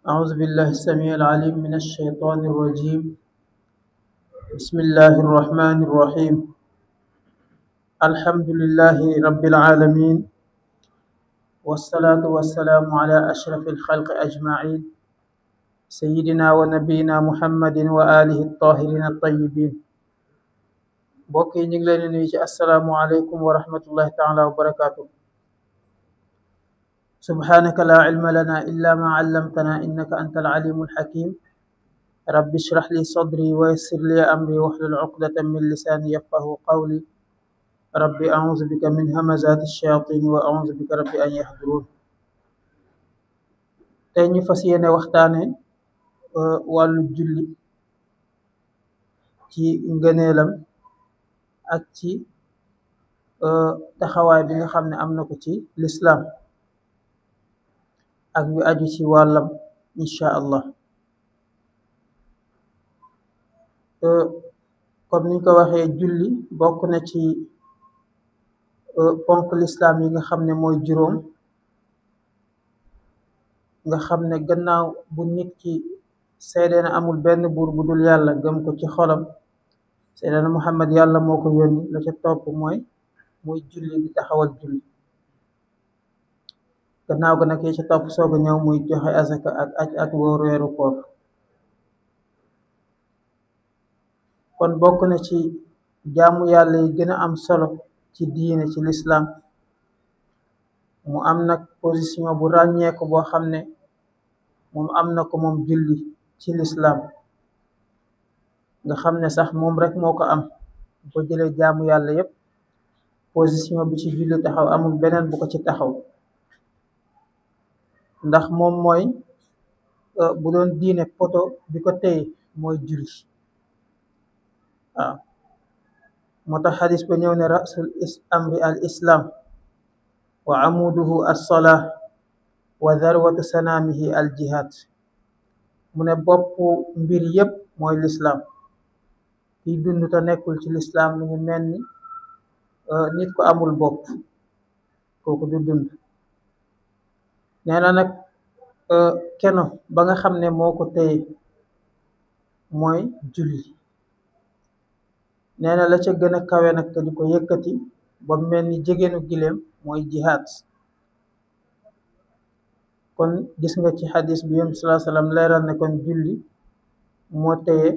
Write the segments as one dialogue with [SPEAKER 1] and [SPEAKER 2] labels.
[SPEAKER 1] أعوذ بالله السميع العليم من الشيطان الرجيم. بسم الله الرحمن الرحيم. الحمد لله رب العالمين، والصلاة والسلام على أشرف الخلق أجمعين، سيدنا ونبينا محمد وآله الطاهرين الطيبين. بوكي نيغلين نيجي السلام عليكم ورحمة الله تعالى وبركاته. سبحانك لا علم لنا إلا ما علمتنا إنك أنت العليم الحكيم. رب اشرح لي صدري ويسر لي أمري واحلل عقدة من لساني يفقه قولي. ربي أعوذ بك من همزات الشياطين وأعوذ بك ربي أن يحضرون. tey ñu fas yéene waxtaane wàllu julli ci ngëneelam ak ci taxawaay bi nga xam ne am na ko ci lislaam ak yu aju ci wàllam insha allah. comme niñ ko waxee, julli bokk na ci ponk lislaam yi nga xam ne mooy juróom, nga xam ne gannaaw bu nit ki seede na amul benn buur bu dul yàlla, gëm ko ci xolam, seede na Muhammad yàlla moo ko yónni, la ca topp mooy muy julli di taxawal julli. gannaaw ga nag yi ca topp soog a ñëw muy joxe azaka ak aj ak wóor weeru koor. kon bokk na ci jaamu yàlla yi gën a am solo ci diine, ci lislaam. mu am nag position bu ràññeeku boo xam ne moom am na ko moom julli ci lislaam, nga xam ne sax moom rek moo ko am. boo jëlee jaamu yàlla yépp, position bi ci julli taxaw amul beneen bu ko ci taxaw, ndax moom mooy bu doon diine poto bi ko téye mooy julli. waaw moo tax xadis ba ñëw ne rasul amri al islam wa amuduhu as-salaa wa darwatu sanaamihi al jihad. mu ne boppu mbir yépp mooy lislaam. kiy dund te nekkul ci lislaam mi ngi mel ni nit ko amul bopp, kooku du dund. nee na nag keno ba nga xam ne moo ko téye mooy julli. nee na la ca gën a kawe nag te di ko yëkkati ba mel ni jegéenu gileem mooy jihaad. kon gis nga ci xadis bi yonent sallallahu alayhi wasallam leeral ne kon julli moo téye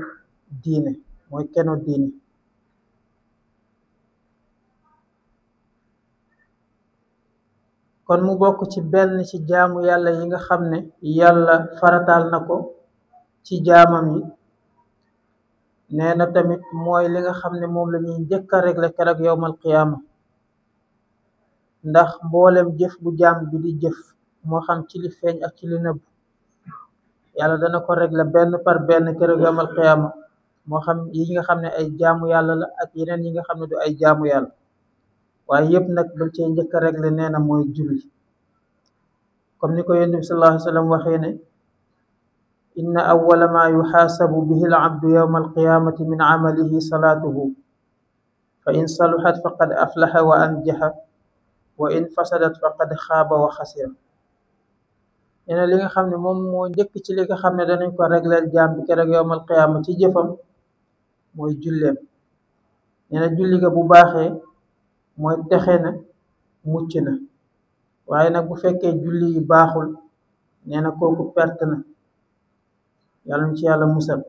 [SPEAKER 1] diine, mooy keno diine. kon mu bokk ci benn ci jaamu yàlla yi nga xam ne yàlla farataal na ko ci jaamam yi. nee na tamit mooy li nga xam ne moom la ñuy njëkk a réglé keroog yowmal qiyaama, ndax mboolem jëf bu jaam bi di jëf, moo xam ci li feeñ ak ci li nëbb, yàlla dana ko réglé benn par benn keroog yowmal qiyaama. moo xam yi nga xam ne ay jaamu yàlla la ak yeneen yi nga xam ne du ay jaamu yàlla, waaye yépp nag bañ cee njëkk a réglé nee na mooy julli. comme ni ko yonent bi sallallahu alayhi wa sallam waxee ne inna awwala ma yuxaasabu bihi al abdu yowma alqiyaamati min camalihi salaatuhu fa in saluxat faqad aflaxa wa anjaxa wa in fasadat faqad xaaba wa xasira. nee na li nga xam ne moom moo njëkk ci li nga xam ne danañ ko régleel jaam bi keroog yowmal qiyaama ci jëfam mooy julleem. nee na julli ga bu baaxee mooy texe na, mucc na. waaye nag bu fekkee julli yi baaxul, nee na kooku perte na, yàlla ñu ci yàlla musal.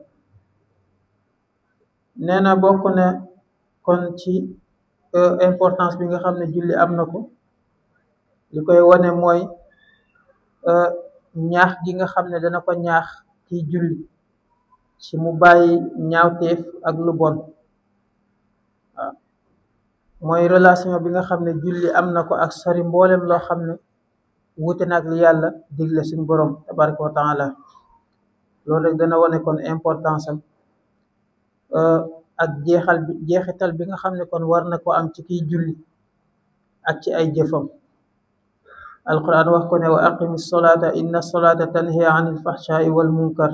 [SPEAKER 1] nee na bokk na kon ci importance bi nga xam ne julli am na ko, li koy wane mooy ñaax gi nga xam ne dana ko ñaax ci julli ci mu bàyyi ñaawteef ak lu bon. waaw mooy relation bi nga xam ne julli am na ko ak sori mboolem loo xam ne wuute na ak li yàlla digle suñu borom tabaraka wa taala. loolu rek dana wane kon importance am ak jeexital bi nga xam ne kon war na ko am ci kiy julli ak ci ay jëfam. alquran wax ko ne wa aqimi solata inna solata tanhi anil fahshai wal munkar.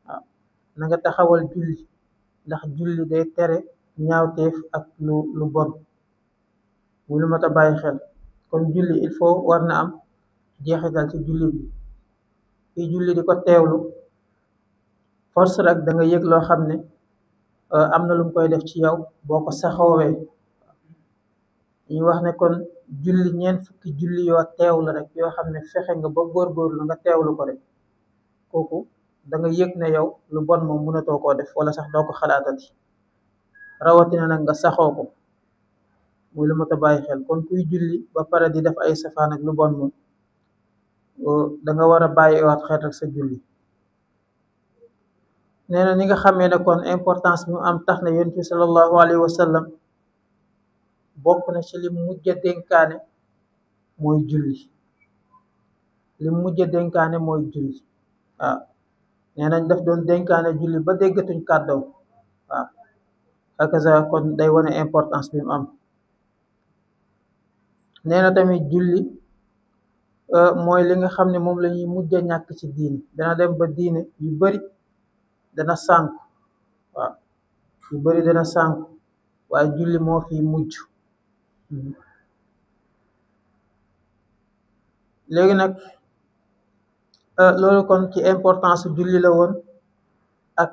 [SPEAKER 1] waaw na nga taxawal julli, ndax julli day tere ñaawteef ak lu bon, mu lu mat a bàyyi xel. kon julli il faut war na am jeexital ci julli bi. kiy julli di ko teewlu force rek da nga yëg loo xam ne am na lu mu koy def ci yow boo ko saxoowee. ñu wax ne kon julli ñeent fukki julli yoo teewlu rek yoo xam ne fexe nga ba góorgóorlu nga teewlu ko rek kooku da nga yëg ne yow lu bon moom mënatoo koo def wala sax doo ko xalaatati rawatina nag nga saxoo ko muy lu mat a bàyyi xel. kon kuy julli ba pare di def ay safaan ak lu bon moom da nga war a bàyyi waat xel rek sa julli. nee na ni nga xamee ne kon importance bi mu am tax na yonent bi sallallahu alayhi wa sallam bokk na ci li mujj a dénkaane mooy julli. li mujj a dénkaane mooy julli waaw nee nañ daf doon dénkaane julli ba déggatuñ kàddoom waaw hakaza kon day wane importance bi mu am. nee na tamit julli mooy li nga xam ne moom la ñuy mujj a ñàkk ci diine. dana dem ba diine yu bari dana sànku waaw yu bari dana sànku waaye julli moo fi mujj. léegi nag loolu kon ci importance julli la woon ak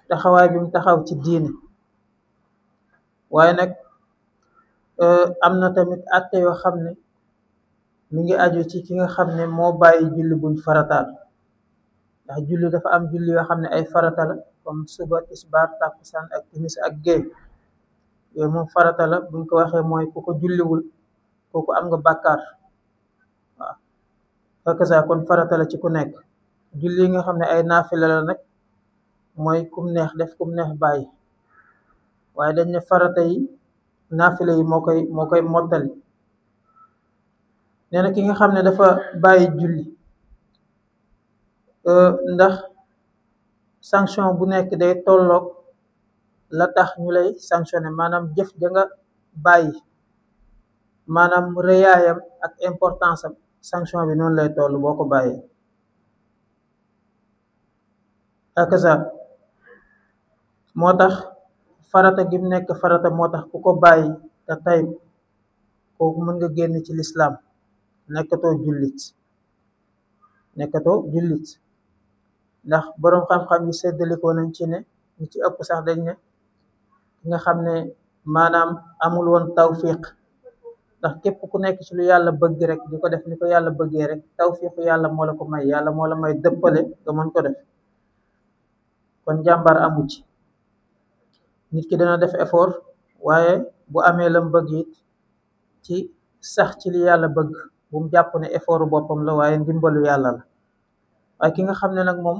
[SPEAKER 1] taxawaay bi mu taxaw ci diine. waaye nag am na tamit àtte yoo xam ne mi ngi aju ci ki nga xam ne moo bàyyi julli buñ farataal. ndax julli dafa am julli yoo xam ne ay farata la comme suba tisbaar takkusaan ak timis ak géey yooyu moom farata la buñ ko waxee mooy ku ko julliwul kooku am nga bàkkaar waaw hakaza kon farata la ci ku nekk. julli yi nga xam ne ay naafila la nag mooy kum neex def kum neex bàyyi waaye dañ ne farata yi naafila yi moo koy mottali. nee na ki nga xam ne dafa bàyyi julli ndax sanction bu nekk day tolloog la tax ñu lay sanctionné maanaam jëf ja nga bàyyi maanaam rëyaayam ak importance am sanction bi noonu lay toll boo ko bàyyee. hakaza moo tax farata gi mu nekk farata moo tax ku ko bàyyi te tey kooku mën nga génn ci lislaam nekkatoo jullit ndax boroom xam-xam yi seddalikoo nañ ci ne ñi ci ëpp sax dañ ne ki nga xam ne maanaam amul woon tawfiq ndax képp ku nekk ci lu yàlla bëgg rek di ko def ni ko yàlla bëggee rek tawfiqu yàlla moo la ko may yàlla moo la may dëppale nga mën ko def. kon jàmbar amu ci. nit ki dana def effort waaye bu amee lam bëgg it ci sax ci li yàlla bëgg bu mu jàpp ne effortu boppam la waaye ndimbalu yàlla la. waaye ki nga xam ne nag moom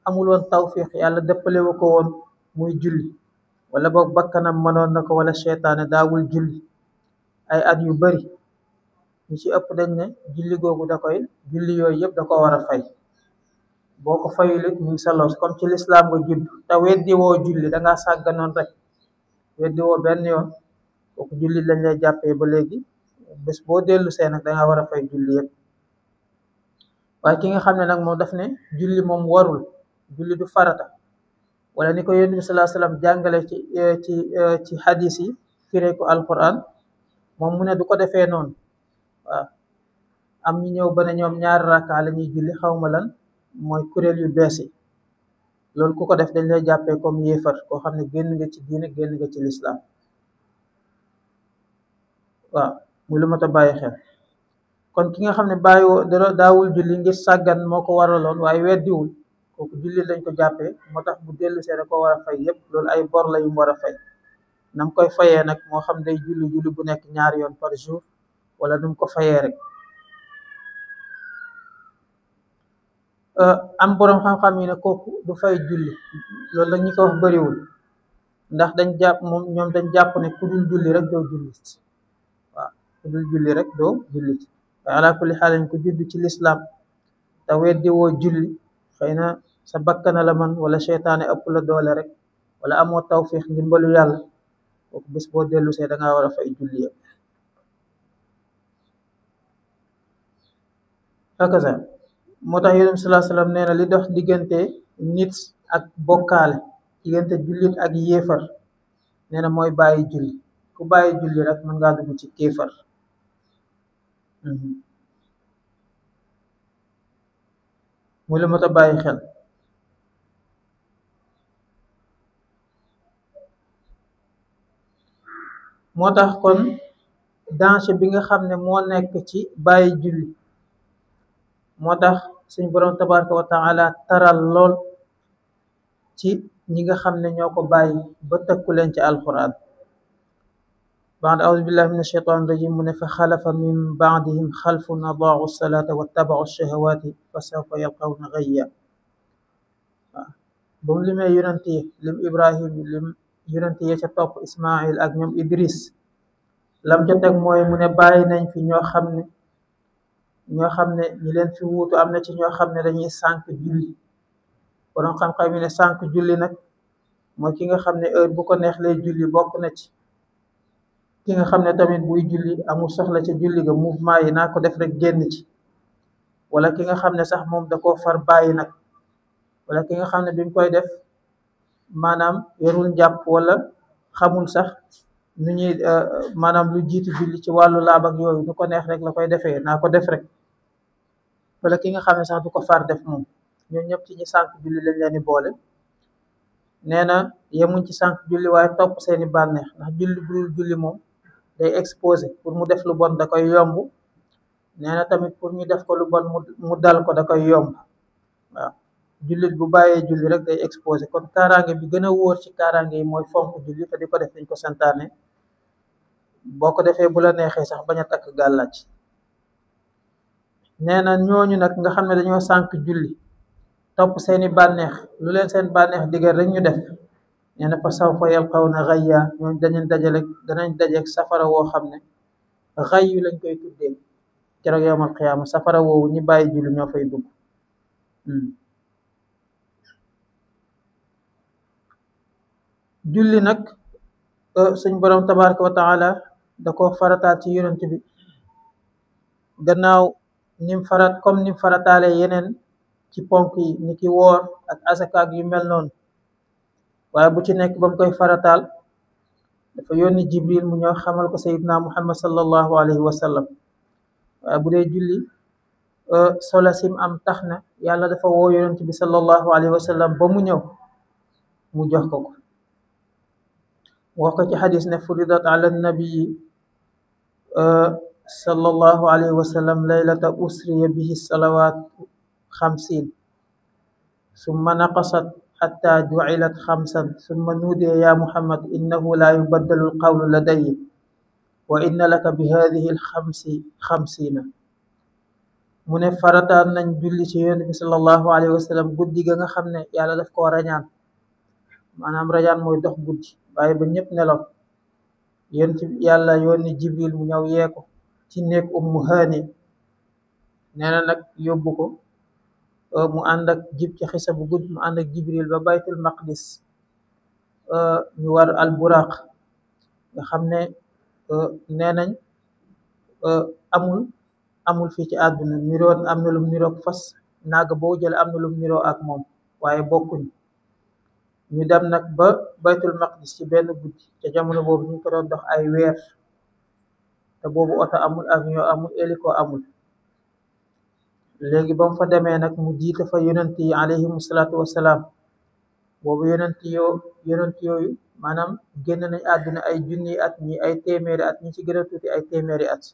[SPEAKER 1] amul woon tawfiq yàlla dëppalewu ko woon muy julli wala boog bakkanam mënoon na ko wala seytaane daawul julli ay at yu bari ñi ci ëpp dañ ne julli googu julli yooyu yëpp da ko war a fay. boo ko fayulit mu ngi sa loos comme ci lislaam nga judd te weddi woo julli dangaa sàgganoon rek weddi woo benn yoon kooku julli lañ lay jàppee ba léegi bés boo dellu see nag danga war a fay julli yëpp. waaye ki nga xam ne nag moom daf ne julli moom warul julli du farata wala ni ko yonent bi sallallahu alayhi wasallam jàngale ci hadis yi firee ko alquran moom mu ne du ko defee noonu waaw am ñu ñëw ba ne ñoom ñaari rakka la ñuy julli xawma lan mooy kuréel yu bees yi loolu ku ko def dañ lay jàppee comme yéefar koo xam ne génn nga ci diine génn nga ci lislaam waaw muy lu mat a bàyyi xel. kon ki nga xam ne daawul julli ngir sàggan moo ko waraloon waaye weddiwul kooku julli lañ ko jàppee moo tax bu dellu see da ko war a fay yépp loolu ay bor la yu mu war a fay. nam koy fayee nag moo xam day julli bu nekk ñaari yoon par jour wala nu mu ko fayee rek. am boroom xam-xam yi ne kooku du fay julli loolu la ñu ko wax bariwul ndax ñoom dañ jàpp ne ku dul julli rek doo jullit waaw ku dul julli rek doo jullit waaye ala kulli xaalin ku judd ci lislaam te weddi woo julli xëy na sa bakkana la man wala seytaane ëpp la doole rek wala amoo tawfiix ndimbalu yàlla kooku bés boo dellu see dangaa war a fay julli yëpp. hakaza moo tax yonent bi sallallahu alayhi wasallam nee na li dox diggante nit ak bokkaale diggante jullit ak yéefar nee na mooy bàyyi julli ku bàyyi julli rek mën ngaa dugg ci kéefar. muy lu mat a bàyyi xel. moo tax kon danger bi nga xam ne moo nekk ci bàyyi julli moo tax suñu borom tabaraka wa taala taral lool ci ñi nga xam ne ñoo ko bàyyi ba tëkku leen ci alquran بعد أعوذ بالله من الشيطان الرجيم من فخلف من بعدهم خلف أضاعوا الصلاة واتبعوا الشهوات فسوف يلقون غيا bam limee yonent yi lim Ibrahim lim yonent yi ca topp Ismail ak ñoom Idris lam ca teg mooy mu ne bàyyi nañ fi ñoo xam ne ñi leen fi wuutu am na ci ñoo xam ne dañuy sànk julli borom xam-xam yi ne sànk julli nag mooy ki nga xam ne heure bu ko neex lay julli bokk na ci ki nga xam ne tamit buy julli amul soxla ca julli ga mouvement yi naa ko def rek génn ci wala ki nga xam ne sax moom da koo far bàyyi nag wala ki nga xam ne bi mu koy def maanaam yorul njàpp wala xamul sax nu ñuy maanaam lu jiitu julli ci wàllu laab ak yooyu nu ko neex rek la koy defee naa ko def rek wala ki nga xam ne sax du ko far def moom ñoo ñëpp ci ñi sànk julli lañ leen di boole nee na yemuñ ci sànk julli waaye topp seeni bànneex ndax julli bu dul julli moom day exposé pour mu def lu bon da koy yomb nee na tamit pour ñu def ko lu bon mu dal ko da koy yomb waaw jullit bu bàyyee julli rek day exposé kon kaaraange bi gën a wóor ci kaaraange yi mooy fonk julli te di ko def dañ ko santaane boo ko defee bu la neexee sax bañ a takk gàllaaj nee na ñooñu nag nga xam ne dañoo sànk julli topp seeni bànneex lu leen seen bànneex digal rek ñu def nee na fa sawfa yalqawna ghayya ñooñu danañ dajeek safara woo xam ne ghayyu lañ koy tuddee keroog yawmal qiyaama safara woowu ñi bàyyi julli ñoo fay dugg julli nag suñ borom tabaraka wa taala da ko farataal ci yonent bi gannaaw nim farataale yeneen ci ponk yi ni ki woor ak asaka ak yu mel noonu waaye bu ci nekk ba mu koy farataal dafa yónni jibril mu ñëw xamal ko sayidna muhammad sallallahu alayhi wa sallam waaye bu dee julli solo sim am tax na yàlla dafa woo yonent bi sallallahu alayhi wa sallam ba mu ñëw mu jox ko wax ko ci xadis ne furidat ala nabii sallallahu alayhi wa sallam laylata usriya bihi salawat 50 summa naqasat xatta jucilat 5 summa nuudiya ya muhammad innahu la yubaddalu alqawlu ladayya wa inna laka bi hadihi alxamsi 50 mu ne farataan nañ julli ci yonent bi sallallahu alayhi wa sallam guddi ga nga xam ne yàlla daf koo rañaan maanaam rañaan mooy dox guddi waaye ba ñëpp nelaw yàlla yónni jibril mu ñëw yee ko ci néeg ummu haani nee na nag yóbbu ko mu ànd ak ci xisa bu gudd mu ànd ak jibril ba baytul maqdis ñu war al buraq nga xam ne nee nañ amul fii ci àdduna niroo am na lum niroog fas naaga boo jël am na lum niroo ak moom waaye bokkuñ ñu dem nag ba baytul maqdis ci benn guddi ca jamono boobu ñu ko doon dox ay weer te boobu oto amul avion amul hélico amul léegi ba mu fa demee nag mu jiite fa yonent yi alayhimu salaatu wassalaam boobu yonent yooyu maanaam génn nañ àdduna ay junni at ñi ay téeméeri at ñi ci gën a tuuti ay téeméeri at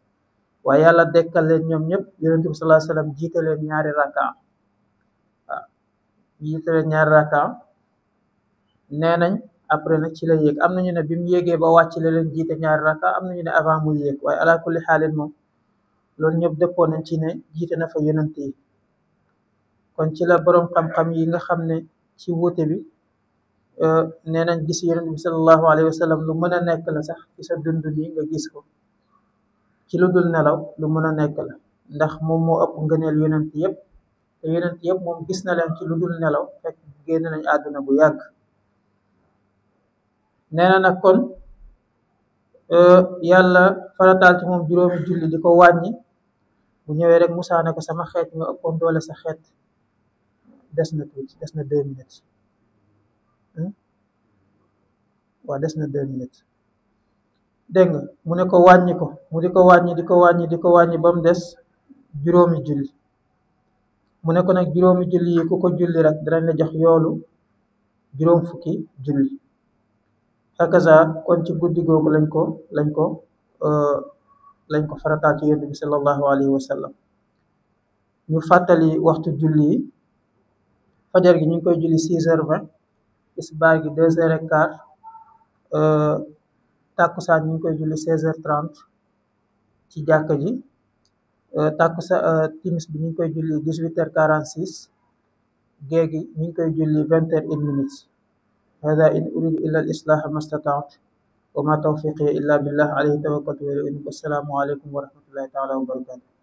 [SPEAKER 1] waaye yàlla dekkal leen ñoom ñëpp yonent bi sallallahu alayhi wasallam jiite leen ñaari raka nee nañ après nag ci la yéeg am nañu ne bi mu yéegee ba wàcc la leen jiite ñaari raka am nañu ne avant muy yéeg waaye ala kulli xaalin moom loolu ñëpp dëppoo nañ ci ne jiite na fa yonent yi kon ci la boroom xam-xam yi nga xam ne ci wuute bi nee nañ gis yonent bi sallallahu alayhi wa sallam lu mën a nekk la sax ci sa dund nii nga gis ko ci lu dul nelaw lu mën a nekk la ndax moom moo ëpp ngëneel yonent yëpp te yonent yëpp moom gis na leen ci lu dul nelaw fekk génn nañ àdduna bu yàgg nee na nag kon yàlla farataal ci moom juróomi julli di ko wàññi bu ñëwee rek Musaa ne ko sama xeet nga ëppoon doole sa xeet des na tuuti des na 2 minutes waaw des na 2 minutes dégg nga mu ne ko wàññi ko mu di ko wàññi di ko wàññi ba mu des juróomi julli mu ne ko nag juróomi julli yi ku ko julli rek danañ la jox yoolu juróom fukki julli. hakaza kon ci guddi googu lañ ko farataal ci yonent bi sallallahu alayhi wa sallam. ñu fàttali waxtu julli yi. fajar gi ñu ngi koy julli 6h20, tisbaar gi 2h15, tàkkusaan ñu ngi koy julli 16h30 ci jàkka ji. timis bi ñu ngi koy julli 18h46, gée gi ñu ngi koy julli 20h01. hada in uridu illa al islaha ma stata'tu wa ma tawfiqi illa billah alayhi tawakkaltu wa ilayhi unib. Assalaamu aleykum wa rahmatullahi taala wa barakatuh.